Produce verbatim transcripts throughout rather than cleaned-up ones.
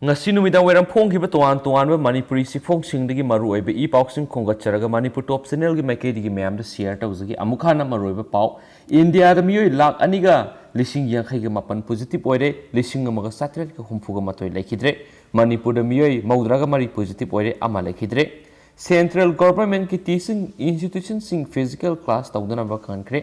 ꯉꯁꯤ ꯅꯨꯃꯤꯗꯥꯡ ꯋꯥꯏꯔꯝ ꯐꯣꯡꯈꯤꯕ ꯇꯣꯉꯥꯟ ꯇꯣꯉꯥꯟꯕ ꯃꯅꯤꯄꯨꯔꯤ ꯆꯦꯐꯣꯡꯁꯤꯡꯗꯒꯤ ꯃꯔꯨꯑꯣꯏꯕ ꯏ ꯄꯥꯎꯁꯤꯡ ꯈꯣꯝꯒꯠꯆꯔꯒ ꯃꯅꯤꯄꯨꯔ ꯇꯣꯞ ꯆꯦꯅꯦꯜꯒꯤ ꯃꯥꯏꯀꯩꯗꯒꯤ ꯃꯌꯥꯝꯗ ꯁꯤꯌꯔ ꯇꯧꯖꯒꯦ꯫ ꯑꯃꯨꯛ ꯍꯟꯅ ꯃꯔꯨꯑꯣꯏꯕ ꯄꯥꯎ꯫ ꯏꯟꯗꯤꯌꯥꯗ ꯃꯤꯑꯣꯏ ꯂꯥꯈ ꯑꯅꯤꯒ ꯂꯤꯁꯤꯡ ꯌꯥꯡꯈꯩꯒ ꯃꯥꯄꯟ ꯄꯣꯖꯤꯇꯤꯚ ꯑꯣꯏꯔꯦ, ꯂꯤꯁꯤꯡ ꯑꯃꯒ ꯆꯥꯇ꯭ꯔꯦꯠꯀ ꯍꯨꯝꯐꯨꯒ ꯃꯥꯊꯣꯏ ꯂꯩꯈꯤꯗ꯭ꯔꯦ꯫ ꯃꯅꯤꯄꯨꯔꯗ ꯃꯤꯑꯣꯏ ꯃꯧꯗ꯭ꯔꯥꯒ ꯃꯔꯤ ꯄꯣꯖꯤꯇꯤꯚ ꯑꯣꯏꯔꯦ, ꯑꯃ ꯂꯩꯈꯤꯗ꯭ꯔꯦ꯫ ꯁꯦꯟꯇ꯭ꯔꯦꯜ ꯒꯣꯚꯔꯟꯃꯦꯟꯠꯀꯤ ꯇꯤꯆꯤꯡ ꯏꯟꯁꯇꯤꯇ꯭ꯌꯨꯁꯟꯁꯤꯡ ꯐꯤꯖꯤꯀꯦꯜ ꯀ꯭ꯂꯥꯁ ꯇꯧꯗꯅꯕ ꯈꯪꯍꯟꯈ꯭ꯔꯦ꯫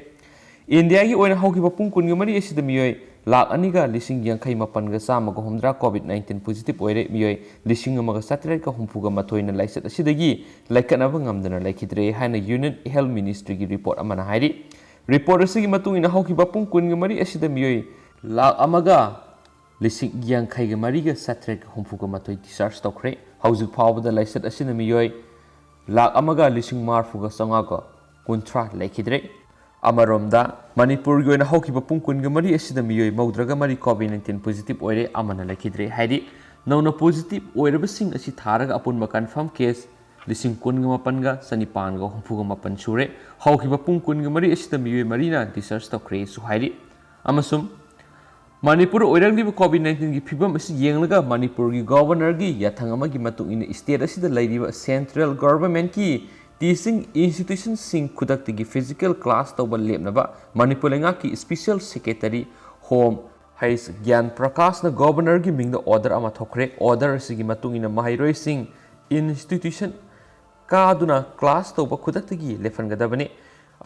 ꯏꯟꯗꯤꯌꯥꯒꯤ ꯑꯣꯏꯅ ꯍꯧꯈꯤꯕ ꯄꯨꯡ ꯀꯨꯟꯒ ꯃꯔꯤ ꯑꯁꯤꯗ ꯃꯤꯑꯣꯏ ꯂꯥꯈ ꯑꯅꯤꯒ ꯂꯤꯁꯤꯡ ꯌꯥꯡꯈꯩ ꯃꯥꯄꯟꯒ ꯆꯥꯝꯃꯒ ꯍꯨꯝꯗ꯭ꯔꯥ ꯀꯣꯚꯤꯗ ꯅꯥꯏꯟꯇꯤꯟ ꯄꯣꯖꯤꯇꯤꯚ ꯑꯣꯏꯔꯦ, ꯃꯤꯑꯣꯏ ꯂꯤꯁꯤꯡ ꯑꯃꯒ ꯆꯥꯇ꯭ꯔꯦꯠꯀ ꯍꯨꯝꯐꯨꯒ ꯃꯥꯊꯣꯏꯅ ꯂꯥꯏꯆꯠ ꯑꯁꯤꯗꯒꯤ ꯂꯥꯏꯀꯠꯅꯕ ꯉꯝꯗꯅ ꯂꯩꯈꯤꯗ꯭ꯔꯦ ꯍꯥꯏꯅ ꯌꯨꯅꯤꯌꯟ ꯍꯦꯜꯊ ꯃꯤꯅꯤꯁꯇ꯭ꯔꯤꯒꯤ ꯔꯤꯄꯣꯔꯠ ꯑꯃꯅ ꯍꯥꯏꯔꯤ꯫ ꯔꯤꯄꯣꯔꯠ ꯑꯁꯤꯒꯤ ꯃꯇꯨꯡ ꯏꯟꯅ ꯍꯧꯈꯤꯕ ꯄꯨꯡ ꯀꯨꯟꯒ ꯃꯔꯤ ꯑꯁꯤꯗ ꯃꯤꯑꯣꯏ ꯂꯥꯈ ꯑꯃꯒ ꯂꯤꯁꯤꯡ ꯌꯥꯡꯈꯩꯒ ꯃꯔꯤꯒ ꯆꯥꯇ꯭ꯔꯦꯠꯀ ꯍꯨꯝꯐꯨꯒ ꯃꯥꯊꯣꯏ ꯗꯤꯁꯆꯥꯔꯖ ꯇꯧꯈ꯭ꯔꯦ꯫ ꯍꯧꯖꯤꯛ ꯐꯥꯎꯕꯗ ꯂꯥꯏꯆꯠ ꯑꯁꯤꯅ ꯃꯤꯑꯣꯏ ꯂꯥꯈ ꯑꯃꯒ ꯂꯤꯁꯤꯡ ꯃꯔꯤꯐꯨꯒ ꯆꯥꯝꯃꯉꯥꯒ ꯀꯨꯟꯊ꯭ꯔꯥ ꯂꯩꯈꯤꯗ꯭ꯔꯦ꯫ ꯑꯃꯔꯣꯝꯗ, ꯃꯅꯤꯄꯨꯔꯒꯤ ꯑꯣꯏꯅ ꯍꯧꯈꯤꯕ ꯄꯨꯡ ꯀꯨꯟꯒ ꯃꯔꯤ ꯑꯁꯤꯗ ꯃꯤꯑꯣꯏ ꯃꯧꯗ꯭ꯔꯥꯒ ꯃꯔꯤ ꯀꯣꯚꯤꯗ ꯅꯥꯏꯟꯇꯤꯟ ꯄꯣꯖꯤꯇꯤꯚ ꯑꯣꯏꯔꯦ, ꯑꯃꯅ ꯂꯩꯈꯤꯗ꯭ꯔꯦ꯫ ꯍꯥꯏꯗꯤ, ꯅꯧꯅ ꯄꯣꯖꯤꯇꯤꯚ ꯑꯣꯏꯔꯕꯁꯤꯡ ꯑꯁꯤ ꯊꯥꯔꯒ ꯑꯄꯨꯟꯕ ꯀꯟꯐꯥꯔꯝ ꯀꯦꯁ ꯂꯤꯁꯤꯡ ꯀꯨꯟꯒ ꯃꯥꯄꯟꯒ ꯆꯅꯤꯄꯥꯟꯒ ꯍꯨꯝꯐꯨꯒ ꯃꯥꯄꯟ ꯁꯨꯔꯦ꯫ ꯍꯧꯈꯤꯕ ꯄꯨꯡ ꯀꯨꯟꯒ ꯃꯔꯤ ꯑꯁꯤꯗ ꯃꯤꯑꯣꯏ ꯃꯔꯤꯅ ꯗꯤꯁꯆꯥꯔꯖ ꯇꯧꯈ꯭ꯔꯦꯁꯨ ꯍꯥꯏꯔꯤ꯫ ꯑꯃꯁꯨꯡ ꯃꯅꯤꯄꯨꯔꯗ ꯑꯣꯏꯔꯛꯂꯤꯕ ꯀꯣꯚꯤꯗ ꯅꯥꯏꯟꯇꯤꯟꯒꯤ ꯐꯤꯕꯝ ꯑꯁꯤ ꯌꯦꯡꯂꯒ ꯃꯅꯤꯄꯨꯔꯒꯤ ꯒꯣꯚꯔꯅꯔꯒꯤ ꯌꯥꯊꯪ ꯑꯃꯒꯤ ꯃꯇꯨꯡ ꯏꯟꯅ ꯁ꯭ꯇꯦꯠ ꯑꯁꯤꯗ ꯂꯩꯔꯤꯕ ꯁꯦꯟꯇ꯭ꯔꯦꯜ ꯒꯣꯚꯔꯟꯃꯦꯟꯠꯀꯤ ꯇꯤꯆꯤꯡ ꯏꯟꯁꯇꯤꯇ꯭ꯌꯨꯁꯟꯁꯤꯡ ꯈꯨꯗꯛꯇꯒꯤ ꯐꯤꯖꯤꯀꯦꯜ ꯀ꯭ꯂꯥꯁ ꯇꯧꯕ ꯂꯦꯞꯅꯕ ꯃꯅꯤꯄꯨꯔ ꯂꯩꯉꯥꯛꯀꯤ ꯁ꯭ꯄꯦꯁꯤꯌꯦꯜ ꯁꯦꯀ꯭ꯔꯦꯇꯔꯤ ꯍꯣꯝ ꯍꯩꯆ ꯒ꯭ꯌꯥꯟ ꯄ꯭ꯔꯀꯥꯁꯅ ꯒꯣꯚꯔꯅꯔꯒꯤ ꯃꯤꯡꯗ ꯑꯣꯔꯗꯔ ꯑꯃ ꯊꯣꯛꯈ꯭ꯔꯦ꯫ ꯑꯣꯔꯗꯔ ꯑꯁꯤꯒꯤ ꯃꯇꯨꯡ ꯏꯟꯅ ꯃꯍꯩꯔꯣꯏꯁꯤꯡ ꯏꯟꯁꯇꯤꯇ꯭ꯌꯨꯁꯟ ꯀꯥꯗꯨꯅ ꯀ꯭ꯂꯥꯁ ꯇꯧꯕ ꯈꯨꯗꯛꯇꯒꯤ ꯂꯦꯞꯍꯟꯒꯗꯕꯅꯤ꯫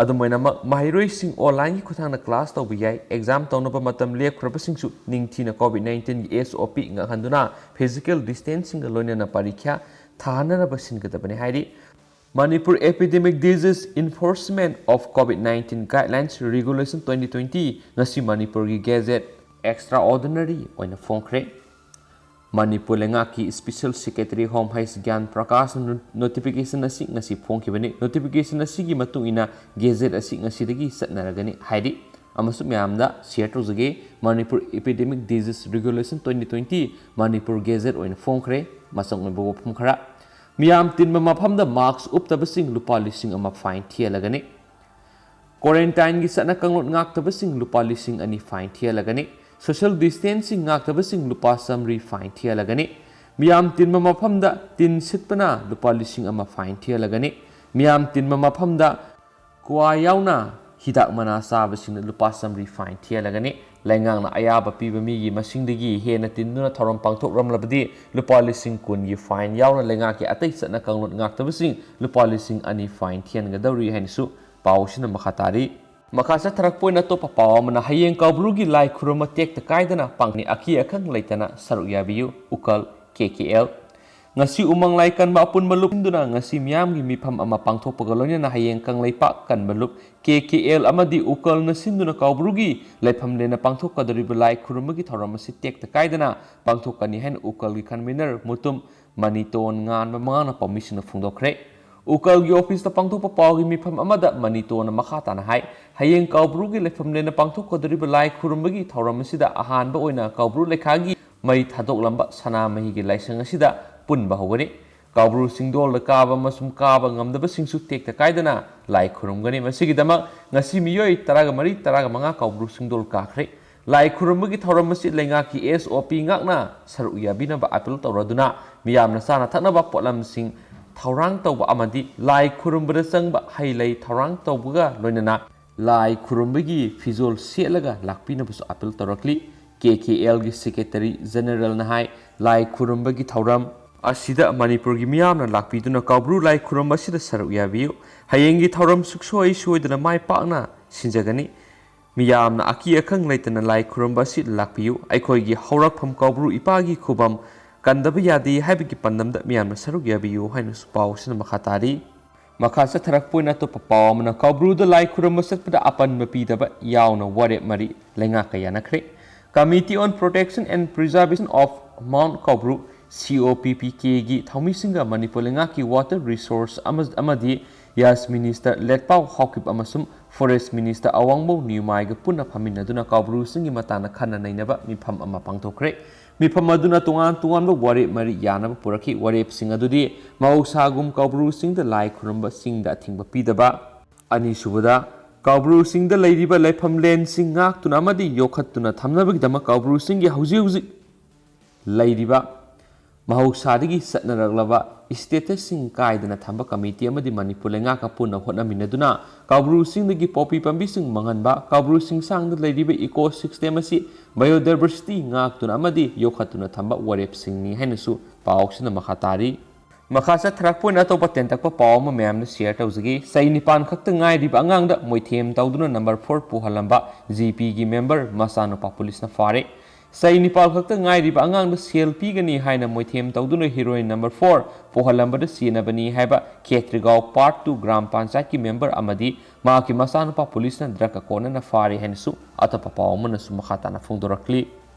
ꯑꯗꯨꯝ ꯑꯣꯏꯅꯃꯛ, ꯃꯍꯩꯔꯣꯏꯁꯤꯡ ꯑꯣꯟꯂꯥꯏꯟꯒꯤ ꯈꯨꯠꯊꯥꯡꯗ ꯀ꯭ꯂꯥꯁ ꯇꯧꯕ ꯌꯥꯏ꯫ ꯑꯦꯛꯖꯥꯝ ꯇꯧꯅꯕ ꯃꯇꯝ ꯂꯦꯞꯈ꯭ꯔꯕꯁꯤꯡꯁꯨ ꯅꯤꯡꯊꯤꯅ ꯀꯣꯚꯤꯗ ꯅꯥꯏꯟꯇꯤꯟꯒꯤ ꯑꯦꯁ ꯑꯣ ꯄꯤ ꯉꯥꯛꯍꯟꯗꯨꯅ ꯐꯤꯖꯤꯀꯦꯜ ꯗꯤꯁꯇꯦꯟꯁꯤꯡꯒ ꯂꯣꯏꯅꯅ ꯄꯔꯤꯈ꯭ꯌꯥ ꯊꯥꯅꯅꯕ ꯁꯤꯟꯒꯗꯕꯅꯤ ꯍꯥꯏꯔꯤ꯫ Manipur Epidemic Disease Enforcement of COVID nineteen Guidelines Regulation twenty twenty ꯉꯁꯤ ꯃꯅꯤꯄꯨꯔꯒꯤ ꯒꯦꯖꯦꯠ ꯑꯦꯛꯁꯇ꯭ꯔꯥ ꯑꯣꯔꯗꯤꯅꯔꯤ ꯑꯣꯏꯅ ꯐꯣꯡꯈ꯭ꯔꯦ꯫ ꯃꯅꯤꯄꯨꯔ ꯂꯩꯉꯥꯛꯀꯤ ꯁ꯭ꯄꯦꯁꯤꯌꯦꯜ ꯁꯦꯀ꯭ꯔꯦꯇꯔꯤ ꯍꯣꯝ ꯍꯩꯆ ꯒ꯭ꯌꯥꯟ ꯄ꯭ꯔꯀꯥꯁꯅ ꯅꯣ-, ꯅꯣꯇꯤꯐꯤꯀꯦꯁꯟ ꯑꯁꯤ ꯉꯁꯤ ꯐꯣꯡꯈꯤꯕꯅꯤ꯫ ꯅꯣꯇꯤꯐꯤꯀꯦꯁꯟ ꯑꯁꯤꯒꯤ ꯃꯇꯨꯡ ꯏꯟꯅ ꯒꯦꯖꯦꯠ ꯑꯁꯤ ꯉꯁꯤꯗꯒꯤ ꯆꯠꯅꯔꯒꯅꯤ ꯍꯥꯏꯔꯤ꯫ ꯑꯃꯁꯨꯡ ꯃꯌꯥꯝꯗ ꯁꯤꯌꯔ ꯇꯧꯖꯒꯦ, Manipur Epidemic Disease Regulation twenty twenty Manipur gadget ꯑꯣꯏꯅ ꯐꯣꯡꯈ꯭ꯔꯦ꯫ ꯃꯁꯛ ꯑꯣꯏꯕ ꯋꯥꯐꯝ ꯈꯔ: ꯃꯤꯌꯥꯝ ꯇꯤꯟꯕ ꯃꯐꯝꯗ ꯃꯥꯁꯛ ꯎꯞꯇꯕꯁꯤꯡ ꯂꯨꯄꯥ ꯂꯤꯁꯤꯡ ꯑꯃ ꯐꯥꯏꯟ ꯊꯤꯍꯜꯂꯒꯅꯤ꯫ ꯀ꯭ꯋꯥꯔꯦꯟꯇꯥꯏꯟꯒꯤ ꯆꯠꯅ ꯀꯥꯡꯂꯣꯟ ꯉꯥꯛꯇꯕꯁꯤꯡ ꯂꯨꯄꯥ ꯂꯤꯁꯤꯡ ꯑꯅꯤ ꯐꯥꯏꯟ ꯊꯤꯍꯜꯂꯒꯅꯤ꯫ Social distancing ꯉꯥꯛꯇꯕꯁꯤꯡ ꯂꯨꯄꯥ ꯆꯥꯃꯔꯤ fine ꯊꯤꯍꯜꯂꯒꯅꯤ꯫ ꯃꯤꯌꯥꯝ ꯇꯤꯟꯕ ꯃꯐꯝꯗ ꯇꯤꯟ ꯁꯤꯠꯄꯅ ꯂꯨꯄꯥ ꯂꯤꯁꯤꯡ ꯑꯃ fine ꯊꯤꯍꯜꯂꯒꯅꯤ꯫ ꯃꯤꯌꯥꯝ ꯇꯤꯟꯕ ꯃꯐꯝꯗ ꯀ꯭ꯋꯥ ꯌꯥꯎꯅ ꯍꯤꯗꯥꯛ ꯃꯅꯥ ꯆꯥꯕꯁꯤꯡꯅ ꯂꯨꯄꯥ ꯆꯥꯃꯔꯤ fine ꯊꯤꯍꯜꯂꯒꯅꯤ꯫ ꯂꯩꯉꯥꯛꯅ ꯑꯌꯥꯕ ꯄꯤꯕ ꯃꯤꯒꯤ ꯃꯁꯤꯡꯗꯒꯤ ꯍꯦꯟꯅ ꯇꯤꯟꯗꯨꯅ ꯊꯧꯔꯝ ꯄꯥꯡꯊꯣꯛꯂꯝꯂꯕꯗꯤ ꯂꯨꯄꯥ ꯂꯤꯁꯤꯡ ꯀꯨꯟꯒꯤ fine ꯌꯥꯎꯅ ꯂꯩꯉꯥꯛꯀꯤ ꯑꯇꯩ ꯆꯠꯅ ꯀꯥꯡꯂꯣꯟ ꯉꯥꯛꯇꯕꯁꯤꯡ ꯂꯨꯄꯥ ꯂꯤꯁꯤꯡ ꯑꯅꯤ fine ꯊꯤꯍꯟꯒꯗꯧꯔꯤ ꯍꯥꯏꯅꯁꯨ ꯄꯥꯎ ꯑꯁꯤꯅ ꯃꯈꯥ ꯇꯥꯔꯤ꯫ ꯃꯈꯥ ꯆꯠꯊꯔꯛꯄ ꯑꯣꯏꯅ ꯑꯇꯣꯞꯄ ꯄꯥꯎ ꯑꯃꯅ, ꯍꯌꯦꯡ ꯀꯧꯕ꯭ꯔꯨꯒꯤ ꯂꯥꯏ ꯈꯨꯔꯨꯝꯕ ꯇꯦꯛꯇ ꯀꯥꯏꯗꯅ ꯄꯥꯡꯊꯣꯛꯅꯤ꯫ ꯑꯀꯤ ꯑꯈꯪ ꯂꯩꯇꯅ ꯁꯔꯨꯛ ꯌꯥꯕꯤꯌꯨ꯫ ꯎꯀꯜ ꯀꯦ ꯀꯦ ꯑꯦꯜ꯫ ꯉꯁꯤ ꯎꯃꯪ ꯂꯥꯏ ꯀꯟꯕ ꯑꯄꯨꯟꯕ ꯂꯨꯞ ꯁꯤꯟꯗꯨꯅ ꯉꯁꯤ ꯃꯤꯌꯥꯝꯒꯤ ꯃꯤꯐꯝ ꯑꯃ ꯄꯥꯡꯊꯣꯛꯄꯒ ꯂꯣꯏꯅꯅ ꯍꯌꯦꯡ ꯀꯪꯂꯩꯄꯥꯛ ꯀꯟꯕ ꯂꯨꯞ ꯀꯦ ꯀꯦ ꯑꯦꯜ ꯑꯃꯗꯤ ꯎꯀꯜꯅ ꯁꯤꯟꯗꯨꯅ ꯀꯧꯕ꯭ꯔꯨꯒꯤ ꯂꯩꯐꯝ ꯂꯦꯟꯅ ꯄꯥꯡꯊꯣꯛꯀꯗꯧꯔꯤꯕ ꯂꯥꯏ ꯈꯨꯔꯨꯝꯕꯒꯤ ꯊꯧꯔꯝ ꯑꯁꯤ ꯇꯦꯛꯇ ꯀꯥꯏꯗꯅ ꯄꯥꯡꯊꯣꯛꯀꯅꯤ ꯍꯥꯏꯅ ꯎꯀꯜꯒꯤ convener ꯃꯨꯇꯨꯝ ꯃꯅꯤꯇꯣꯟ ꯉꯥꯟꯕ ꯃꯉꯥꯡꯅ ꯄꯥꯎꯃꯤꯁꯤꯡꯅ ꯐꯣꯡꯗꯣꯛꯈ꯭ꯔꯦ꯫ ꯎꯀꯜꯒꯤ ꯑꯣꯐꯤꯁꯇ ꯄꯥꯡꯊꯣꯛꯄ ꯄꯥꯎꯒꯤ ꯃꯤꯐꯝ ꯑꯃꯗ ꯃꯅꯤꯇꯣꯟꯅ ꯃꯈꯥ ꯇꯥꯅ ꯍꯥꯏ, ꯍꯌꯦꯡ ꯀꯧꯕ꯭ꯔꯨꯒꯤ ꯂꯩꯐꯝ ꯂꯦꯟꯅ ꯄꯥꯡꯊꯣꯛꯀꯗꯧꯔꯤꯕ ꯂꯥꯏ ꯈꯨꯔꯨꯝꯕꯒꯤ ꯊꯧꯔꯝ ꯑꯁꯤꯗ ꯑꯍꯥꯟꯕ ꯑꯣꯏꯅ ꯀꯧꯕ꯭ꯔꯨ ꯂꯩꯈꯥꯒꯤ ꯃꯩ ꯊꯥꯗꯣꯛꯂꯝꯕ ꯁꯅꯥꯃꯍꯤꯒꯤ ꯂꯥꯏꯁꯪ ꯑꯁꯤꯗ ꯄꯨꯟꯕ ꯍꯧꯒꯅꯤ꯫ ꯀꯧꯕ꯭ꯔꯨ ꯆꯤꯡꯗꯣꯜꯗ ꯀꯥꯕ ꯑꯃꯁꯨꯡ ꯀꯥꯕ ꯉꯝꯗꯕꯁꯤꯡꯁꯨ ꯇꯦꯛꯇ ꯀꯥꯏꯗꯅ ꯂꯥꯏ ꯈꯨꯔꯨꯝꯒꯅꯤ꯫ ꯃꯁꯤꯒꯤꯗꯃꯛ ꯉꯁꯤ ꯃꯤꯑꯣꯏ ꯇꯔꯥꯃꯔꯤ, ꯇꯔꯥꯃꯉꯥ ꯀꯧꯕ꯭ꯔꯨ ꯆꯤꯡꯗꯣꯜ ꯀꯥꯈ꯭ꯔꯦ꯫ ꯂꯥꯏ ꯈꯨꯔꯨꯝꯕꯒꯤ ꯊꯧꯔꯝ ꯑꯁꯤ ꯂꯩꯉꯥꯛꯀꯤ S O P ꯉꯥꯛꯅ ꯁꯔꯨꯛ ꯌꯥꯕꯤꯅꯕ appeal ꯇꯧꯔꯗꯨꯅ ꯃꯤꯌꯥꯝꯅ ꯆꯥꯅ ꯊꯛꯅꯕ ꯄꯣꯠꯂꯝꯁꯤꯡ ꯊꯧꯔꯥꯡ ꯇꯧꯕ ꯑꯃꯗꯤ ꯂꯥꯏ ꯈꯨꯔꯨꯝꯕꯗ ꯆꯪꯕ ꯍꯩ ꯂꯩ ꯊꯧꯔꯥꯡ ꯇꯧꯕꯒ ꯂꯣꯏꯅꯅ ꯂꯥꯏ ꯈꯨꯔꯨꯝꯕꯒꯤ ꯐꯤꯖꯣꯜ ꯁꯦꯠꯂꯒ ꯂꯥꯛꯄꯤꯅꯕꯁꯨ appeal ꯇꯧꯔꯛꯂꯤ꯫ K K L ꯒꯤ Secretary Generalꯅ ꯍꯥꯏ, ꯂꯥꯏ ꯈꯨꯔꯨꯝꯕꯒꯤ ꯊꯧꯔꯝ ꯑꯁꯤꯗ ꯃꯅꯤꯄꯨꯔꯒꯤ ꯃꯤꯌꯥꯝꯅ ꯂꯥꯛꯄꯤꯗꯨꯅ ꯀꯧꯕ꯭ꯔꯨ ꯂꯥꯏ ꯈꯨꯔꯨꯝꯕ ꯑꯁꯤꯗ ꯁꯔꯨꯛ ꯌꯥꯕꯤꯌꯨ꯫ ꯍꯌꯦꯡꯒꯤ ꯊꯧꯔꯝ ꯁꯨꯡꯁꯣꯏ ꯁꯣꯏꯗꯅ ꯃꯥꯏ ꯄꯥꯛꯅ ꯁꯤꯟꯖꯒꯅꯤ꯫ ꯃꯤꯌꯥꯝꯅ ꯑꯀꯤ ꯑꯈꯪ ꯂꯩꯇꯅ ꯂꯥꯏ ꯈꯨꯔꯨꯝꯕ ꯑꯁꯤꯗ ꯂꯥꯛꯄꯤꯌꯨ꯫ ꯑꯩꯈꯣꯏꯒꯤ ꯍꯧꯔꯛꯐꯝ ꯀꯧꯕ꯭ꯔꯨ ꯏꯄꯥꯒꯤ ꯈꯨꯕꯝ ꯀꯟꯗꯕ ꯌꯥꯗꯦ ꯍꯥꯏꯕꯒꯤ ꯄꯥꯟꯗꯝꯗ ꯃꯤꯌꯥꯝꯅ ꯁꯔꯨꯛ ꯌꯥꯕꯤꯌꯨ ꯍꯥꯏꯅꯁꯨ ꯄꯥꯎ ꯑꯁꯤꯅ ꯃꯈꯥ ꯇꯥꯔꯤ꯫ ꯃꯈꯥ ꯆꯠꯊꯔꯛꯄ ꯑꯣꯏꯅ ꯑꯇꯣꯞꯄ ꯄꯥꯎ ꯑꯃꯅ, ꯀꯧꯕ꯭ꯔꯨꯗ ꯂꯥꯏ ꯈꯨꯔꯨꯝꯕ ꯆꯠꯄꯗ ꯑꯄꯟꯕ ꯄꯤꯗꯕ ꯌꯥꯎꯅ ꯋꯥꯔꯦꯞ ꯃꯔꯤ ꯂꯩꯉꯥꯛꯀ ꯌꯥꯅꯈ꯭ꯔꯦ꯫ Committee on Protection and Preservation of Mount Kaubru, C O P P K ꯒꯤ ꯊꯧꯃꯤꯁꯤꯡꯒ ꯃꯅꯤꯄꯨꯔ ꯂꯩꯉꯥꯛꯀꯤ Water Resource ꯑꯃ-, ꯑꯃꯗꯤ Earth Minister ꯂꯦꯠꯄꯥꯎ ꯍꯥꯎꯀꯤꯞ ꯑꯃꯁꯨꯡ Forest Minister ꯑꯋꯥꯡꯕꯧ ꯅꯤꯌꯨꯃꯥꯏꯒ ꯄꯨꯟꯅ ꯐꯝꯃꯤꯟꯅꯗꯨꯅ ꯀꯧꯕ꯭ꯔꯨꯁꯤꯡꯒꯤ ꯃꯇꯥꯡꯗ ꯈꯟꯅ ꯅꯩꯅꯕ ꯃꯤꯐꯝ ꯑꯃ ꯄꯥꯡꯊꯣꯛꯈ꯭ꯔꯦ꯫ ꯃꯤꯐꯝ ꯑꯗꯨꯅ ꯇꯣꯉꯥꯟ ꯇꯣꯉꯥꯟꯕ ꯋꯥꯔꯦꯞ ꯃꯔꯤ ꯌꯥꯅꯕ ꯄꯨꯔꯛꯈꯤ꯫ ꯋꯥꯔꯦꯞꯁꯤꯡ ꯑꯗꯨꯗꯤ ꯃꯍꯧꯁꯥꯒꯨꯝ ꯀꯧꯕ꯭ꯔꯨꯁꯤꯡꯗ ꯂꯥꯏ ꯈꯨꯔꯨꯝꯕꯁꯤꯡꯗ ꯑꯊꯤꯡꯕ ꯄꯤꯗꯕ, ꯑꯅꯤꯁꯨꯕꯗ ꯀꯥꯎꯕ꯭ꯔꯨꯁꯤꯡꯗ ꯂꯩꯔꯤꯕ ꯂꯩꯐꯝ ꯂꯦꯟꯁꯤꯡ ꯉꯥꯛꯇꯨꯅ ꯑꯃꯗꯤ ꯌꯣꯛꯈꯠꯇꯨꯅ ꯊꯝꯅꯕꯒꯤꯗꯃꯛ ꯀꯥꯎꯕ꯭ꯔꯨꯁꯤꯡꯒꯤ ꯍꯧꯖꯤꯛ ꯍꯧꯖꯤꯛ ꯂꯩꯔꯤꯕ ꯃꯍꯧꯁꯥꯗꯒꯤ ꯆꯠꯅꯔꯛꯂꯕ statusꯁꯤꯡ ꯀꯥꯏꯗꯅ ꯊꯝꯕ ꯀꯃꯤꯇꯤ ꯑꯃꯗꯤ ꯃꯅꯤꯄꯨꯔ ꯂꯩꯉꯥꯛꯀ ꯄꯨꯟꯅ ꯍꯣꯠꯅꯃꯤꯟꯅꯗꯨꯅ ꯀꯥꯎꯕ꯭ꯔꯨꯁꯤꯡꯗꯒꯤ ꯄꯣꯄꯤ ꯄꯥꯝꯕꯤꯁꯤꯡ ꯃꯥꯡꯍꯟꯕ, ꯀꯥꯎꯕ꯭ꯔꯨ ꯆꯤꯡꯁꯥꯡꯗ ꯂꯩꯔꯤꯕ ecosystem ꯑꯁꯤ biodiversity ꯉꯥꯛꯇꯨꯅ ꯑꯃꯗꯤ ꯌꯣꯛꯈꯠꯇꯨꯅ ꯊꯝꯕ ꯋꯥꯔꯦꯞꯁꯤꯡꯅꯤ ꯍꯥꯏꯅꯁꯨ ꯄꯥꯎꯁꯤꯅ ꯃꯈꯥ ꯇꯥꯔꯤ꯫ ꯃꯈꯥ ꯆꯠꯊꯔꯛꯄ ꯑꯣꯏꯅ ꯑꯇꯣꯞꯄ ꯇꯦꯟꯇꯛꯄ ꯄꯥꯎ ꯑꯃ ꯃꯌꯥꯝꯗ share ꯇꯧꯖꯒꯦ꯫ ꯆꯍꯤ ꯅꯤꯄꯥꯟ ꯈꯛꯇ ꯉꯥꯏꯔꯤꯕ ꯑꯉꯥꯡꯗ ꯃꯣꯏꯊꯦꯝ ꯇꯧꯗꯨꯅ number four ꯄꯨꯍꯜꯂꯝꯕ GPꯒꯤ member ꯃꯆꯥꯅꯨꯄꯥ ꯄꯨꯂꯤꯁꯅ ꯐꯥꯔꯦ꯫ ꯆꯍꯤ ꯅꯤꯄꯥꯟ ꯈꯛꯇ ꯉꯥꯏꯔꯤꯕ ꯑꯉꯥꯡꯗ ꯁꯦꯜ ꯄꯤꯒꯅꯤ ꯍꯥꯏꯅ ꯃꯣꯏꯊꯦꯝ ꯇꯧꯗꯨꯅ heroine number four ꯄꯨꯍꯜꯂꯝꯕꯗ ꯆꯦꯟꯅꯕꯅꯤ ꯍꯥꯏꯕ ꯈꯦꯇ꯭ꯔꯤꯒꯥꯎ Part two ꯒ꯭ꯔꯥꯝ ꯄꯟꯆꯥꯌꯠꯀꯤ member ꯑꯃꯗꯤ ꯃꯍꯥꯛꯀꯤ ꯃꯆꯥꯅꯨꯄꯥ ꯄꯨꯂꯤꯁꯅ drug ꯀꯣꯟꯅꯅ ꯐꯥꯔꯦ ꯍꯥꯏꯅꯁꯨ ꯑꯇꯣꯞꯄ ꯄꯥꯎ ꯑꯃꯅꯁꯨ ꯃꯈꯥ ꯇꯥꯅ ꯐꯣꯡꯗꯣꯔꯛꯂꯤ꯫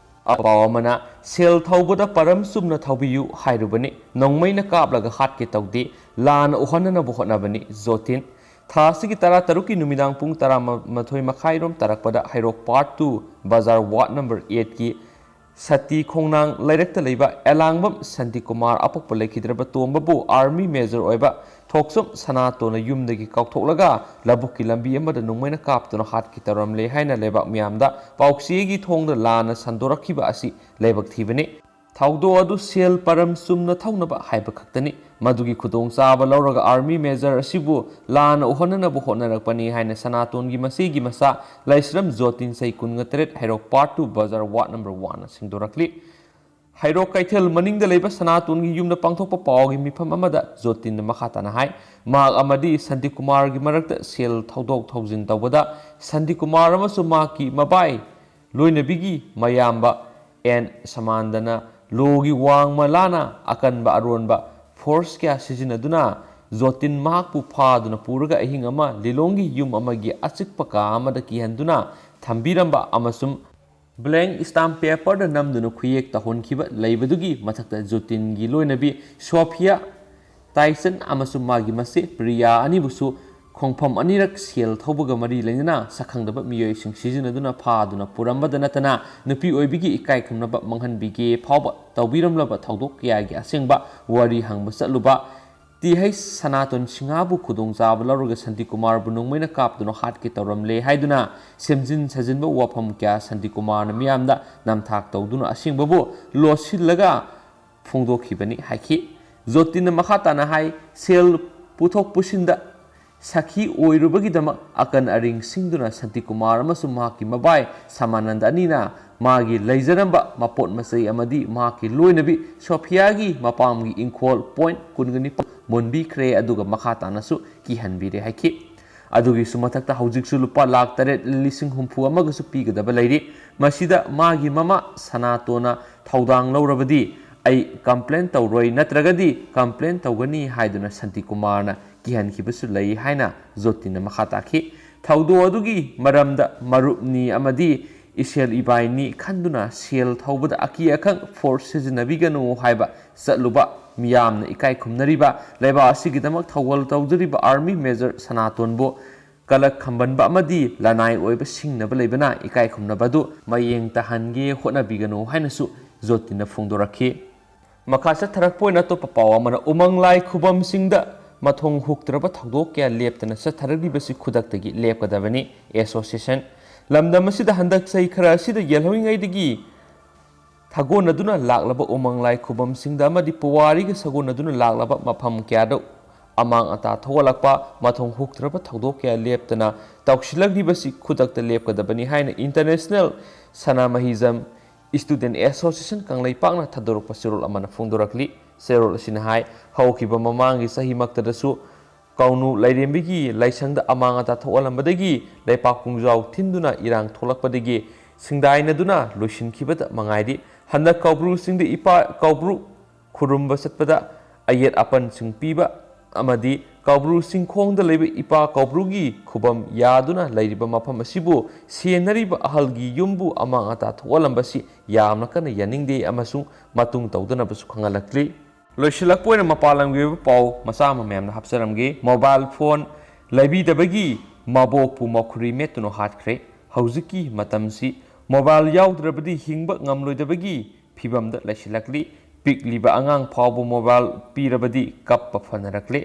ꯑꯄꯥꯎ ꯑꯃꯅ ꯁꯦꯜ ꯊꯧꯕꯗ ꯄꯔꯝ ꯆꯨꯝꯅ ꯊꯧꯕꯤꯌꯨ ꯍꯥꯏꯔꯨꯕꯅꯤ, ꯅꯣꯡꯃꯩꯅ ꯀꯥꯞꯂꯒ ꯍꯥꯠꯀꯦ ꯇꯧꯗꯦ, ꯂꯥꯟꯅ ꯎꯍꯟꯅꯅꯕ ꯍꯣꯠꯅꯕꯅꯤ꯫ ꯖꯣꯇꯤꯟ꯫ ꯊꯥ ꯑꯁꯤꯒꯤ ꯇꯔꯥꯇꯔꯨꯛꯀꯤ ꯅꯨꯃꯤꯗꯥꯡ ꯄꯨꯡ ꯇꯔꯥꯃꯥꯊꯣꯏ ꯃꯈꯥꯏꯔꯣꯝ ꯇꯥꯔꯛꯄꯗ ꯍꯩꯔꯣꯛ Part two ꯕꯖꯥꯔ ward number eightꯀꯤ ꯁꯇꯤ ꯈꯣꯡꯅꯥꯡ ꯂꯩꯔꯛꯇ ꯂꯩꯕ ꯑꯦꯂꯥꯡꯕꯝ ꯁꯥꯟꯇꯤꯀꯨꯃꯥꯔ ꯑꯄꯣꯛꯄ ꯂꯩꯈꯤꯗ꯭ꯔꯕ ꯇꯣꯝꯕꯕꯨ army major ꯑꯣꯏꯕ ꯊꯣꯛꯆꯣꯝ ꯁꯅꯥꯇꯣꯟꯅ ꯌꯨꯝꯗꯒꯤ ꯀꯥꯎꯊꯣꯛꯂꯒ ꯂꯧꯕꯨꯛꯀꯤ ꯂꯝꯕꯤ ꯑꯃꯗ ꯅꯣꯡꯃꯩꯅ ꯀꯥꯞꯇꯨꯅ ꯍꯥꯠꯀꯦ ꯇꯧꯔꯝꯂꯦ ꯍꯥꯏꯅ ꯂꯩꯕꯥꯛ ꯃꯤꯌꯥꯝꯗ ꯄꯥꯎꯆꯦꯒꯤ ꯊꯣꯡꯗ ꯂꯥꯟꯅ ꯁꯟꯗꯣꯔꯛꯈꯤꯕ ꯑꯁꯤ ꯂꯥꯏꯕꯛ ꯊꯤꯕꯅꯤ꯫ ꯊꯧꯗꯣꯛ ꯑꯗꯨ ꯁꯦꯜ ꯄꯔꯝ ꯆꯨꯝꯅ ꯊꯧꯅꯕ ꯍꯥꯏꯕ ꯈꯛꯇꯅꯤ꯫ ꯃꯗꯨꯒꯤ ꯈꯨꯗꯣꯡꯆꯥꯕ ꯂꯧꯔꯒ army major ꯑꯁꯤꯕꯨ ꯂꯥꯟꯅ ꯎꯍꯟꯅꯅꯕ ꯍꯣꯠꯅꯔꯛꯄꯅꯤ ꯍꯥꯏꯅ ꯁꯅꯥꯇꯣꯟꯒꯤ ꯃꯆꯦꯒꯤ ꯃꯆꯥ ꯂꯥꯏꯁ꯭ꯔꯝ ꯖꯣꯇꯤꯟ ꯆꯍꯤ ꯀꯨꯟꯒ ꯇꯔꯦꯠ ꯍꯩꯔꯣꯛ Part two ꯕꯖꯥꯔ ward number oneꯅ ꯁꯦꯡꯗꯣꯔꯛꯂꯤ꯫ ꯍꯩꯔꯣꯛ ꯀꯩꯊꯦꯜ ꯃꯅꯤꯡꯗ ꯂꯩꯕ ꯁꯅꯥꯇꯣꯟꯒꯤ ꯌꯨꯝꯗ ꯄꯥꯡꯊꯣꯛꯄ ꯄꯥꯎꯒꯤ ꯃꯤꯐꯝ ꯑꯃꯗ ꯖꯣꯇꯤꯟꯅ ꯃꯈꯥ ꯇꯥꯅ ꯍꯥꯏ, ꯃꯍꯥꯛ ꯑꯃꯗꯤ ꯁꯥꯟꯇꯤꯀꯨꯃꯥꯔꯒꯤ ꯃꯔꯛꯇ ꯁꯦꯜ ꯊꯧꯗꯣꯛ ꯊꯧꯖꯤꯟ ꯇꯧꯕꯗ ꯁꯥꯟꯇꯤꯀꯨꯃꯥꯔ ꯑꯃꯁꯨꯡ ꯃꯍꯥꯛꯀꯤ ꯃꯕꯥꯏ ꯂꯣꯏꯅꯕꯤꯒꯤ ꯃꯌꯥꯝꯕ ꯑꯦꯟ ꯁꯃꯥꯟꯗꯅ ꯂꯣꯒꯤ ꯋꯥꯡꯃ ꯂꯥꯅ ꯑꯀꯟꯕ ꯑꯔꯣꯟꯕ force ꯀꯌꯥ ꯁꯤꯖꯤꯟꯅꯗꯨꯅ ꯖꯣꯇꯤꯟ ꯃꯍꯥꯛꯄꯨ ꯐꯥꯗꯨꯅ ꯄꯨꯔꯒ ꯑꯍꯤꯡ ꯑꯃ ꯂꯤꯂꯣꯡꯒꯤ ꯌꯨꯝ ꯑꯃꯒꯤ ꯑꯆꯤꯛꯄ ꯀꯥ ꯑꯃꯗ ꯀꯤꯍꯟꯗꯨꯅ ꯊꯝꯕꯤꯔꯝꯕ ꯑꯃꯁꯨꯡ blank stamp paperꯗ ꯅꯝꯗꯨꯅ ꯈꯨꯌꯦꯛ ꯇꯧꯍꯟꯈꯤꯕ ꯂꯩꯕꯗꯨꯒꯤ ꯃꯊꯛꯇ ꯖꯣꯇꯤꯟꯒꯤ ꯂꯣꯏꯅꯕꯤ ꯁꯣꯐꯤꯌꯥ ꯇꯥꯏꯁꯟ ꯑꯃꯁꯨꯡ ꯃꯥꯒꯤ ꯃꯆꯦ ꯄ꯭ꯔꯤꯌꯥ ꯑꯅꯤꯕꯨꯁꯨ ꯈꯣꯡꯐꯝ ꯑꯅꯤꯔꯛ ꯁꯦꯜ ꯊꯧꯕꯒ ꯃꯔꯤ ꯂꯩꯅꯅ ꯁꯛꯈꯪꯗꯕ ꯃꯤꯑꯣꯏꯁꯤꯡ ꯁꯤꯖꯤꯟꯅꯗꯨꯅ ꯐꯥꯗꯨꯅ ꯄꯨꯔꯝꯕꯗ ꯅꯠꯇꯅ ꯅꯨꯄꯤ ꯑꯣꯏꯕꯤꯒꯤ ꯏꯀꯥꯏ ꯈꯨꯝꯅꯕ ꯃꯥꯡꯍꯟꯕꯤꯒꯦ ꯐꯥꯎꯕ ꯇꯧꯕꯤꯔꯝꯂꯕ ꯊꯧꯗꯣꯛ ꯀꯌꯥꯒꯤ ꯑꯁꯦꯡꯕ ꯋꯥꯔꯤ ꯍꯪꯕ ꯆꯠꯂꯨꯕ ꯇꯤ ꯍꯩꯆ ꯁꯅꯥꯇꯣꯟ ꯁꯤꯡꯍꯕꯨ ꯈꯨꯗꯣꯡꯆꯥꯕ ꯂꯧꯔꯒ ꯁꯥꯟꯇꯤꯀꯨꯃꯥꯔꯕꯨ ꯅꯣꯡꯃꯩꯅ ꯀꯥꯞꯇꯨꯅ ꯍꯥꯠꯀꯦ ꯇꯧꯔꯝꯂꯦ ꯍꯥꯏꯗꯨꯅ ꯁꯦꯝꯖꯤꯟ ꯁꯥꯖꯤꯟꯕ ꯋꯥꯐꯝ ꯀꯌꯥ ꯁꯥꯟꯇꯤꯀꯨꯃꯥꯔꯅ ꯃꯤꯌꯥꯝꯗ ꯅꯝꯊꯥꯛ ꯇꯧꯗꯨꯅ ꯑꯁꯦꯡꯕꯕꯨ ꯂꯣꯠꯁꯤꯜꯂꯒ ꯐꯣꯡꯗꯣꯛꯈꯤꯕꯅꯤ ꯍꯥꯏꯈꯤ꯫ ꯖꯣꯇꯤꯟꯅ ꯃꯈꯥ ꯇꯥꯅ ꯍꯥꯏ, ꯁꯦꯜ ꯄꯨꯊꯣꯛ ꯄꯨꯁꯤꯟꯗ ꯁꯥꯈꯤ ꯑꯣꯏꯔꯨꯕꯒꯤꯗꯃꯛ ꯑꯀꯟ ꯑꯔꯤꯡ ꯁꯤꯡꯗꯨꯅ ꯁꯥꯟꯇꯤꯀꯨꯃꯥꯔ ꯑꯃꯁꯨꯡ ꯃꯍꯥꯛꯀꯤ ꯃꯕꯥꯏ ꯁꯃꯥꯅꯟꯗ ꯑꯅꯤꯅ ꯃꯥꯒꯤ ꯂꯩꯖꯔꯝꯕ ꯃꯄꯣꯠ ꯃꯆꯩ ꯑꯃꯗꯤ ꯃꯍꯥꯛꯀꯤ ꯂꯣꯏꯅꯕꯤ ꯁꯣꯐꯤꯌꯥꯒꯤ ꯃꯄꯥꯝꯒꯤ ꯏꯪꯈꯣꯜ ꯄꯣꯏꯟꯠ ꯀꯨꯟꯒꯅꯤꯄꯥꯟ ꯃꯨꯟꯕꯤꯈ꯭ꯔꯦ, ꯑꯗꯨꯒ ꯃꯈꯥ ꯇꯥꯅꯁꯨ ꯀꯤꯍꯟꯕꯤꯔꯦ ꯍꯥꯏꯈꯤ꯫ ꯑꯗꯨꯒꯤꯁꯨ ꯃꯊꯛꯇ ꯍꯧꯖꯤꯛꯁꯨ ꯂꯨꯄꯥ ꯂꯥꯈ ꯇꯔꯦꯠ ꯂꯤꯁꯤꯡ ꯍꯨꯝꯐꯨ ꯑꯃꯒꯁꯨ ꯄꯤꯒꯗꯕ ꯂꯩꯔꯤ꯫ ꯃꯁꯤꯗ ꯃꯥꯒꯤ ꯃꯃꯥ ꯁꯅꯥꯇꯣꯟꯅ ꯊꯧꯗꯥꯡ ꯂꯧꯔꯕꯗꯤ ꯑꯩ ꯀꯝꯄ꯭ꯂꯦꯟ ꯇꯧꯔꯣꯏ, ꯅꯠꯇ꯭ꯔꯒꯗꯤ ꯀꯝꯄ꯭ꯂꯦꯟ ꯇꯧꯒꯅꯤ ꯍꯥꯏꯗꯨꯅ ꯁꯥꯟꯇꯤꯀꯨꯃꯥꯔꯅ ꯀꯤꯍꯟꯈꯤꯕꯁꯨ ꯂꯩ ꯍꯥꯏꯅ ꯖꯣꯇꯤꯟꯅ ꯃꯈꯥ ꯇꯥꯈꯤ꯫ ꯊꯧꯗꯣꯛ ꯑꯗꯨꯒꯤ ꯃꯔꯝꯗ ꯃꯔꯨꯞꯅꯤ ꯑꯃꯗꯤ ꯏꯁꯦꯜ ꯏꯕꯥꯏꯅꯤ ꯈꯟꯗꯨꯅ ꯁꯦꯜ ꯊꯧꯕꯗ ꯑꯀꯤ ꯑꯈꯪ ꯐꯣꯔꯁ ꯁꯤꯖꯤꯟꯅꯕꯤꯒꯅꯨ ꯍꯥꯏꯕ ꯆꯠꯂꯨꯕ ꯃꯤꯌꯥꯝꯅ ꯏꯀꯥꯏ ꯈꯨꯝꯅꯔꯤꯕ ꯂꯩꯕꯥꯛ ꯑꯁꯤꯒꯤꯗꯃꯛ ꯊꯧꯒꯜ ꯇꯧꯖꯔꯤꯕ ꯑꯥꯔꯃꯤ ꯃꯦꯖꯔ ꯁꯅꯥꯇꯣꯟꯕꯨ ꯀꯂꯛ ꯈꯝꯕꯟꯕ ꯑꯃꯗꯤ ꯂꯅꯥꯏ ꯑꯣꯏꯕ ꯁꯤꯡꯅꯕ ꯂꯩꯕꯅ ꯏꯀꯥꯏ ꯈꯨꯝꯅꯕ ꯑꯗꯨ ꯃꯌꯦꯡ ꯇꯥꯍꯟꯒꯦ ꯍꯣꯠꯅꯕꯤꯒꯅꯨ ꯍꯥꯏꯅꯁꯨ ꯖꯣꯇꯤꯟꯅ ꯐꯣꯡꯗꯣꯔꯛꯈꯤ꯫ ꯃꯈꯥ ꯆꯠꯊꯔꯛꯄ ꯑꯣꯏꯅ ꯑꯇꯣꯞꯄ ꯄꯥꯎ ꯑꯃꯅ, ꯎꯃꯪ ꯂꯥꯏ ꯈꯨꯕꯝꯁꯤꯡꯗ ꯃꯊꯣꯡ ꯍꯨꯛꯇ꯭ꯔꯕ ꯊꯧꯗꯣꯛ ꯀꯌꯥ ꯂꯦꯞꯇꯅ ꯆꯠꯊꯔꯛꯂꯤꯕꯁꯤ ꯈꯨꯗꯛꯇꯒꯤ ꯂꯦꯞꯀꯗꯕꯅꯤ꯫ ꯑꯦꯁꯣꯁꯤꯌꯦꯁꯟ ꯂꯝꯗꯝ ꯑꯁꯤꯗ ꯍꯟꯗꯛ ꯆꯍꯤ ꯈꯔ ꯑꯁꯤꯗ ꯌꯦꯜꯍꯧꯔꯤꯉꯩꯗꯒꯤ ꯊꯥꯒꯣꯟꯅꯗꯨꯅ ꯂꯥꯛꯂꯕ ꯎꯃꯪ ꯂꯥꯏ ꯈꯨꯕꯝꯁꯤꯡꯗ ꯑꯃꯗꯤ ꯄꯨꯋꯥꯔꯤꯒ ꯁꯥꯒꯣꯟꯅꯗꯨꯅ ꯂꯥꯛꯂꯕ ꯃꯐꯝ ꯀꯌꯥꯗ ꯑꯃꯥꯡ ꯑꯇꯥ ꯊꯣꯛꯍꯜꯂꯛꯄ, ꯃꯊꯣꯡ ꯍꯨꯛꯇ꯭ꯔꯕ ꯊꯧꯗꯣꯛ ꯀꯌꯥ ꯂꯦꯞꯇꯅ ꯇꯧꯁꯤꯜꯂꯛꯂꯤꯕꯁꯤ ꯈꯨꯗꯛꯇ ꯂꯦꯞꯀꯗꯕꯅꯤ ꯍꯥꯏꯅ ꯏꯟꯇꯔꯅꯦꯁꯅꯦꯜ ꯁꯅꯥ ꯃꯍꯤꯖꯝ ꯏꯁꯇꯨꯗꯦꯟ ꯑꯦꯁꯣꯁꯤꯌꯦꯁꯟ ꯀꯪꯂꯩꯄꯥꯛꯅ ꯊꯥꯗꯣꯔꯛꯄ ꯆꯦꯔꯣꯜ ꯑꯃꯅ ꯐꯣꯡꯗꯣꯔꯛꯂꯤ꯫ ꯆꯦꯔꯣꯜ ꯑꯁꯤꯅ ꯍꯥꯏ, ꯍꯧꯈꯤꯕ ꯃꯃꯥꯡꯒꯤ ꯆꯍꯤꯃꯛꯇꯗꯁꯨ ꯀꯥꯎꯅꯨ ꯂꯥꯏꯔꯦꯝꯕꯤꯒꯤ ꯂꯥꯏꯁꯪꯗ ꯑꯃꯥꯡ ꯑꯇꯥ ꯊꯣꯛꯍꯜꯂꯝꯕꯗꯒꯤ ꯂꯩꯄꯥꯛ ꯄꯨꯡꯖꯥꯎ ꯊꯤꯟꯗꯨꯅ ꯏꯔꯥꯡ ꯊꯣꯛꯂꯛꯄꯗꯒꯤ ꯁꯤꯡꯗꯥꯏꯅꯗꯨꯅ ꯂꯣꯏꯁꯤꯟꯈꯤꯕꯗ ꯃꯉꯥꯏꯔꯤ꯫ ꯍꯟꯗꯛ ꯀꯧꯕ꯭ꯔꯨ ꯆꯤꯡꯗ ꯏꯄꯥ ꯀꯧꯕ꯭ꯔꯨ ꯈꯨꯔꯨꯝꯕ ꯆꯠꯄꯗ ꯑꯌꯦꯠ ꯑꯄꯟꯁꯤꯡ ꯄꯤꯕ ꯑꯃꯗꯤ ꯀꯧꯕ꯭ꯔꯨ ꯆꯤꯡꯈꯣꯡꯗ ꯂꯩꯕ ꯏꯄꯥ ꯀꯧꯕ꯭ꯔꯨꯒꯤ ꯈꯨꯕꯝ ꯌꯥꯗꯨꯅ ꯂꯩꯔꯤꯕ ꯃꯐꯝ ꯑꯁꯤꯕꯨ ꯁꯦꯟꯅꯔꯤꯕ ꯑꯍꯜꯒꯤ ꯌꯨꯝꯕꯨ ꯑꯃꯥꯡ ꯑꯇꯥ ꯊꯣꯛꯍꯜꯂꯝꯕꯁꯤ ꯌꯥꯝꯅ ꯀꯟꯅ ꯌꯥꯅꯤꯡꯗꯦ ꯑꯃꯁꯨꯡ ꯃꯇꯨꯡ ꯇꯧꯗꯅꯕꯁꯨ ꯈꯪꯍꯜꯂꯛꯂꯤ꯫ ꯂꯣꯏꯁꯤꯜꯂꯛꯄ ꯑꯣꯏꯅ ꯃꯄꯥꯟ ꯂꯝꯒꯤ ꯑꯣꯏꯕ ꯄꯥꯎ ꯃꯆꯥ ꯑꯃ ꯃꯌꯥꯝꯅ ꯍꯥꯞꯆꯔꯝꯒꯦ꯫ Mobile phone ꯂꯩꯕꯤꯗꯕꯒꯤ ꯃꯕꯣꯛꯄꯨ ꯃꯈꯨꯔꯤ ꯃꯦꯠꯇꯨꯅ ꯍꯥꯠꯈ꯭ꯔꯦ꯫ ꯍꯧꯖꯤꯛꯀꯤ ꯃꯇꯝꯁꯤ ꯃꯣꯕꯥꯏꯜ ꯌꯥꯎꯗ꯭ꯔꯕꯗꯤ ꯍꯤꯡꯕ ꯉꯝꯂꯣꯏꯗꯕꯒꯤ ꯐꯤꯕꯝꯗ ꯂꯩꯁꯤꯜꯂꯛꯂꯤ꯫ ꯄꯤꯛꯂꯤꯕ ꯑꯉꯥꯡ ꯐꯥꯎꯕ ꯃꯣꯕꯥꯏꯜ ꯄꯤꯔꯕꯗꯤ ꯀꯞꯄ ꯐꯅꯔꯛꯂꯦ꯫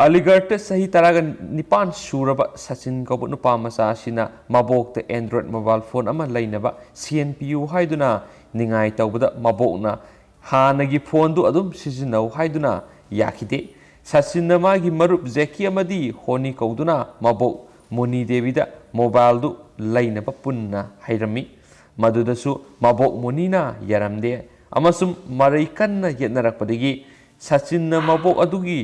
ꯑꯂꯤꯒꯔꯗ ꯆꯍꯤ ꯇꯔꯥꯒ ꯅꯤꯄꯥꯟ ꯁꯨꯔꯕ ꯁꯆꯤꯟ ꯀꯧꯕ ꯅꯨꯄꯥ ꯃꯆꯥ ꯑꯁꯤꯅ ꯃꯕꯣꯛꯇ ꯑꯦꯟꯗ꯭ꯔꯣꯏꯗ ꯃꯣꯕꯥꯏꯜ ꯐꯣꯟ ꯑꯃ ꯂꯩꯅꯕ ꯁꯦꯟ ꯄꯤꯌꯨ ꯍꯥꯏꯗꯨꯅ ꯅꯤꯡꯉꯥꯏ ꯇꯧꯕꯗ ꯃꯕꯣꯛꯅ ꯍꯥꯟꯅꯒꯤ ꯐꯣꯟꯗꯨ ꯑꯗꯨꯝ ꯁꯤꯖꯤꯟꯅꯧ ꯍꯥꯏꯗꯨꯅ ꯌꯥꯈꯤꯗꯦ꯫ ꯁꯆꯤꯟꯅ ꯃꯥꯒꯤ ꯃꯔꯨꯞ ꯖꯦꯀꯤ ꯑꯃꯗꯤ ꯍꯣꯅꯤ ꯀꯧꯗꯨꯅ ꯃꯕꯣꯛ ꯃꯣꯅꯤ ꯗꯦꯕꯤꯗ ꯃꯣꯕꯥꯏꯜꯗꯨ ꯂꯩꯅꯕ ꯄꯨꯟꯅ ꯍꯩꯔꯝꯃꯤ꯫ ꯃꯗꯨꯗꯁꯨ ꯃꯕꯣꯛ ꯃꯣꯅꯤꯅ ꯌꯥꯔꯝꯗꯦ ꯑꯃꯁꯨꯡ ꯃꯔꯩ ꯀꯟꯅ ꯌꯦꯠꯅꯔꯛꯄꯗꯒꯤ ꯁꯆꯤꯟꯅ ꯃꯕꯣꯛ ꯑꯗꯨꯒꯤ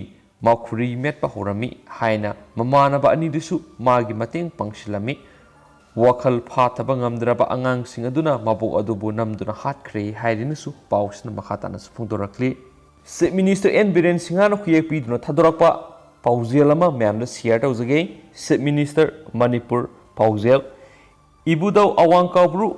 ꯃꯈꯨꯔꯤ ꯃꯦꯠꯄ ꯍꯧꯔꯝꯃꯤ ꯍꯥꯏꯅ ꯃꯃꯥꯟꯅꯕ ꯑꯅꯤꯗꯨꯁꯨ ꯃꯥꯒꯤ ꯃꯇꯦꯡ ꯄꯥꯡꯁꯤꯜꯂꯝꯃꯤ꯫ ꯋꯥꯈꯜ ꯐꯥꯊꯕ ꯉꯝꯗ꯭ꯔꯕ ꯑꯉꯥꯡꯁꯤꯡ ꯑꯗꯨꯅ ꯃꯕꯣꯛ ꯑꯗꯨꯕꯨ ꯅꯝꯗꯨꯅ ꯍꯥꯠꯈ꯭ꯔꯦ ꯍꯥꯏꯗꯨꯅꯁꯨ ꯄꯥꯎꯁꯤꯅ ꯃꯈꯥ ꯇꯥꯅꯁꯨ ꯐꯣꯡꯗꯣꯔꯛꯂꯤ꯫ ꯆꯤꯐ ꯃꯤꯅꯤꯁꯇꯔ ꯑꯦꯟ ꯕꯤꯔꯦꯟ ꯁꯤꯡꯍꯅ ꯈꯨꯌꯦꯛ ꯄꯤꯗꯨꯅ ꯊꯥꯗꯣꯔꯛꯄ ꯄꯥꯎꯖꯦꯜ ꯑꯃ ꯃꯌꯥꯝꯗ ꯁꯤꯌꯔ ꯇꯧꯖꯒꯦ꯫ ꯆꯤꯐ ꯃꯤꯅꯤꯁꯇꯔ ꯃꯅꯤꯄꯨꯔ ꯄꯥꯎꯖꯦꯜ꯫ ꯏꯕꯨꯙꯧ ꯑꯋꯥꯡ ꯀꯥꯕ꯭ꯔꯨ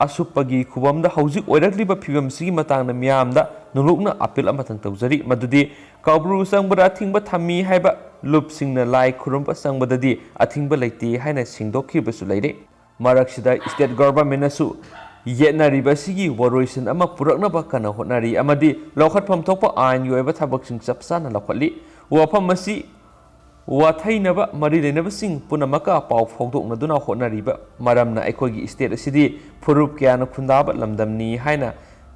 ꯑꯁꯨꯞꯄꯒꯤ ꯈꯨꯕꯝꯗ ꯍꯧꯖꯤꯛ ꯑꯣꯏꯔꯛꯂꯤꯕ ꯐꯤꯕꯝꯁꯤꯒꯤ ꯃꯇꯥꯡꯗ ꯃꯤꯌꯥꯝꯗ ꯅꯣꯂꯨꯛꯅ ꯑꯄꯤꯜ ꯑꯃꯇꯪ ꯇꯧꯖꯔꯤ, ꯃꯗꯨꯗꯤ ꯀꯥꯕ꯭ꯔꯨ ꯆꯪꯕꯗ ꯑꯊꯤꯡꯕ ꯊꯝꯃꯤ ꯍꯥꯏꯕ ꯂꯨꯞꯁꯤꯡꯅ ꯂꯥꯏ ꯈꯨꯔꯨꯝꯕ ꯆꯪꯕꯗꯗꯤ ꯑꯊꯤꯡꯕ ꯂꯩꯇꯦ ꯍꯥꯏꯅ ꯁꯦꯡꯗꯣꯛꯈꯤꯕꯁꯨ ꯂꯩꯔꯦ꯫ ꯃꯔꯛꯁꯤꯗ ꯁ꯭ꯇꯦꯠ ꯒꯚꯔꯟꯃꯦꯟꯠꯅꯁꯨ ꯌꯦꯠꯅꯔꯤꯕ ꯑꯁꯤꯒꯤ ꯋꯥꯔꯣꯏꯁꯤꯟ ꯑꯃ ꯄꯨꯔꯛꯅꯕ ꯀꯟꯅ ꯍꯣꯠꯅꯔꯤ ꯑꯃꯗꯤ ꯂꯧꯈꯠꯐꯝ ꯊꯣꯛꯄ ꯑꯥꯏꯟꯒꯤ ꯑꯣꯏꯕ ꯊꯕꯛꯁꯤꯡ ꯆꯞ ꯆꯥꯅ ꯂꯧꯈꯠꯂꯤ꯫ ꯋꯥꯐꯝ ꯑꯁꯤ ꯋꯥꯊꯩꯅꯕ ꯃꯔꯤ ꯂꯩꯅꯕꯁꯤꯡ ꯄꯨꯝꯅꯃꯛꯀ ꯄꯥꯎ ꯐꯥꯎꯗꯣꯛꯅꯗꯨꯅ ꯍꯣꯠꯅꯔꯤꯕ ꯃꯔꯝꯅ ꯑꯩꯈꯣꯏꯒꯤ ꯁ꯭ꯇꯦꯠ ꯑꯁꯤꯗꯤ ꯐꯨꯔꯨꯞ ꯀꯌꯥꯅ ꯈꯨꯟꯗꯥꯕ ꯂꯝꯗꯝꯅꯤ ꯍꯥꯏꯅ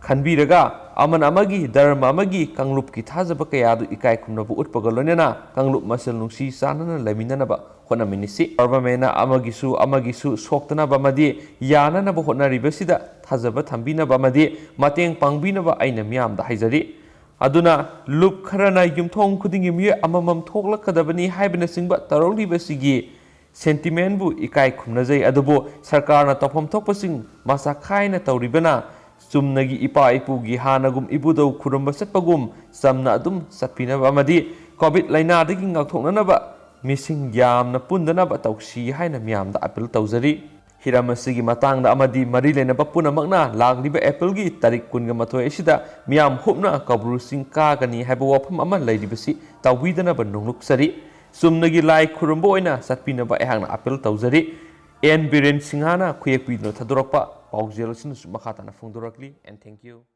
ꯈꯟꯕꯤꯔꯒ ꯑꯃꯅ ꯑꯃꯒꯤ ꯙꯔꯃ ꯑꯃꯒꯤ ꯀꯥꯡꯂꯨꯞꯀꯤ ꯊꯥꯖꯕ ꯀꯌꯥ ꯑꯗꯨ ꯏꯀꯥꯏ ꯈꯨꯝꯅꯕ ꯎꯠꯄꯒ ꯂꯣꯏꯅꯅ ꯀꯥꯡꯂꯨꯞ ꯃꯁꯦꯜ ꯅꯨꯡꯁꯤ ꯆꯥꯟꯅꯅ ꯂꯩꯃꯤꯟꯅꯅꯕ ꯍꯣꯠꯅꯃꯤꯟꯅꯁꯤ꯫ ꯒꯚꯔꯟꯃꯦꯟꯠꯅ ꯑꯃꯒꯤꯁꯨ ꯑꯃꯒꯤꯁꯨ ꯁꯣꯛꯇꯅꯕ ꯑꯃꯗꯤ ꯌꯥꯅꯅꯕ ꯍꯣꯠꯅꯔꯤꯕꯁꯤꯗ ꯊꯥꯖꯕ ꯊꯝꯕꯤꯅꯕ ꯑꯃꯗꯤ ꯃꯇꯦꯡ ꯄꯥꯡꯕꯤꯅꯕ ꯑꯩꯅ ꯃꯤꯌꯥꯝꯗ ꯍꯥꯏꯖꯔꯤ꯫ ꯑꯗꯨꯅ ꯂꯨꯞ ꯈꯔꯅ ꯌꯨꯝꯊꯣꯡ ꯈꯨꯗꯤꯡꯒꯤ ꯃꯤꯑꯣꯏ ꯑꯃꯃꯝ ꯊꯣꯛꯂꯛꯀꯗꯕꯅꯤ ꯍꯥꯏꯕꯅꯆꯤꯡꯕ ꯇꯧꯔꯛꯂꯤꯕꯁꯤꯒꯤ ꯁꯦꯟꯇꯤꯃꯦꯟꯕꯨ ꯏꯀꯥꯏ ꯈꯨꯝꯅꯖꯩ, ꯑꯗꯨꯕꯨ ꯁꯔꯀꯥꯔꯅ ꯇꯧꯐꯝ ꯊꯣꯛꯄꯁꯤꯡ ꯃꯁꯥ ꯈꯥꯏꯅ ꯇꯧꯔꯤꯕꯅ ꯆꯨꯝꯅꯒꯤ ꯏꯄꯥ ꯏꯄꯨꯒꯤ ꯍꯥꯟꯅꯒꯨꯝ ꯏꯕꯨꯙꯧ ꯈꯨꯔꯨꯝꯕ ꯆꯠꯄꯒꯨꯝ ꯆꯝꯅ ꯑꯗꯨꯝ ꯆꯠꯄꯤꯅꯕ ꯑꯃꯗꯤ ꯀꯣꯚꯤꯗ ꯂꯥꯏꯅꯥꯗꯒꯤ ꯉꯥꯛꯊꯣꯛꯅꯅꯕ ꯃꯤꯁꯤꯡ ꯌꯥꯝꯅ ꯄꯨꯟꯗꯅꯕ ꯇꯧꯁꯤ ꯍꯥꯏꯅ ꯃꯤꯌꯥꯝꯗ ꯑꯄꯤꯜ ꯇꯧꯖꯔꯤ꯫ ꯍꯤꯔꯝ ꯑꯁꯤꯒꯤ ꯃꯇꯥꯡꯗ ꯑꯃꯗꯤ ꯃꯔꯤ ꯂꯩꯅꯕ ꯄꯨꯝꯅꯃꯛꯅ ꯂꯥꯛꯂꯤꯕ ꯑꯦꯄ꯭ꯔꯤꯜꯒꯤ ꯇꯥꯔꯤꯛ ꯀꯨꯟꯒ ꯃꯥꯊꯣꯏ ꯑꯁꯤꯗ ꯃꯤꯌꯥꯝ ꯍꯨꯞꯅ ꯀꯕ꯭ꯔꯨ ꯆꯤꯡ ꯀꯥꯒꯅꯤ ꯍꯥꯏꯕ ꯋꯥꯐꯝ ꯑꯃ ꯂꯩꯔꯤꯕꯁꯤ ꯇꯧꯕꯤꯗꯅꯕ ꯅꯣꯡꯂꯨꯛꯆꯔꯤ꯫ ꯆꯨꯝꯅꯒꯤ ꯂꯥꯏ ꯈꯨꯔꯨꯝꯕ ꯑꯣꯏꯅ ꯆꯠꯄꯤꯅꯕ ꯑꯩꯍꯥꯛꯅ ꯑꯄꯤꯜ ꯇꯧꯖꯔꯤ꯫ ꯑꯦꯟ ꯕꯤꯔꯦꯟ ꯁꯤꯡꯍꯅ ꯈꯨꯌꯦꯛꯄꯤꯗꯨꯅ ꯊꯥꯗꯣꯔꯛꯄ ꯄꯥꯎꯖꯦꯜ ꯑꯁꯤꯅꯁꯨ ꯃꯈꯥ ꯇꯥꯅ ꯐꯣꯡꯗꯣꯔꯛꯂꯤ꯫ And thank you.